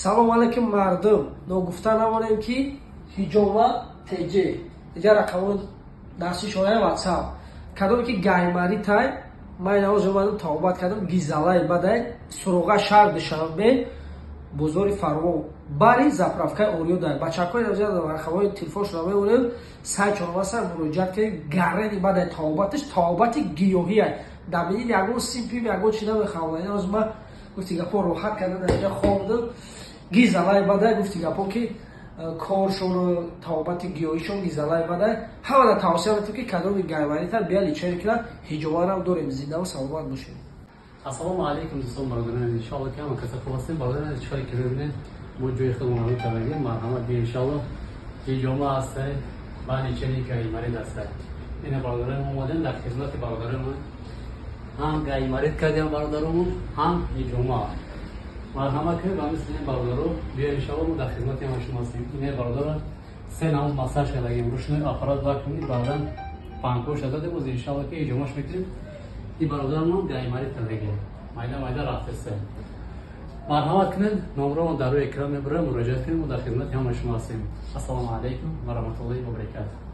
Салом алейкум, мардум! Ногуфта намонем, ки Ҳиҷома ТЖ дигар рақамҳои дасти шонаи WhatsApp. Кадоме ки гайморитай, ман инавоз омадам, тавбат кардам, гизалай бадай, суроға: шаҳр Душанбе, бозори Фарво, бари заправкаи Ориёдай. Бачакҳои рақамҳои телефоншона мемонем, сайтшон ҳаста, муроҷиат кунед. Гарени бадай тавбаташ, тавбати гиёҳия. Дар бинид ягон симпим, ягон чи намехавам. Инавоз ман гуфти гапо роҳат кардам, дар инҷа хобдам, гизалай бадай. Гуфти гапо ки коршону тавбати гиёҳишон гизалай бадай. Ҳамада тавсия метавон, ки кадоми гайморита бия, лечение кунад. Ҳиҷомарам дорем. Зиндаву саломат бошед. Ассалому алайкум, дӯстон, бародарон! Иншоалло, ки ҳама каса хуб ҳастем. Бародарон, чӣ ки мебинед, мо ҷои худмон ҳамин кардагем. Марҳамат, бия, иншоалло, ҳиҷома ҳастай ва лечение гайморит ҳастай. Ина бародарон, омадем, дар хизмати бародарон. Ҳам гайморит кардем бародаронмон, ҳам ҳиҷома. Марҳамат кунед ба мисли ин бародаро, бия, иншоалло, мо дар хизмати ҳама шумо ҳастем. Ина бародаро се намуд массаж кардагем, ручной аппарат вакуумӣ, баъдан панкоша дадем. Боз, иншоалло, ки ҳиҷомаш мекунем. Ин бародарамон гайморит кардагем, майда майда рафтеста. Марҳамат кунед, номромо дар рӯи экран мебарем, муроҷиат кунед. Мо дар хизмати ҳама шумо ҳастем. Ассалому алайкум ва раҳматуллоҳи ва баракатуҳ.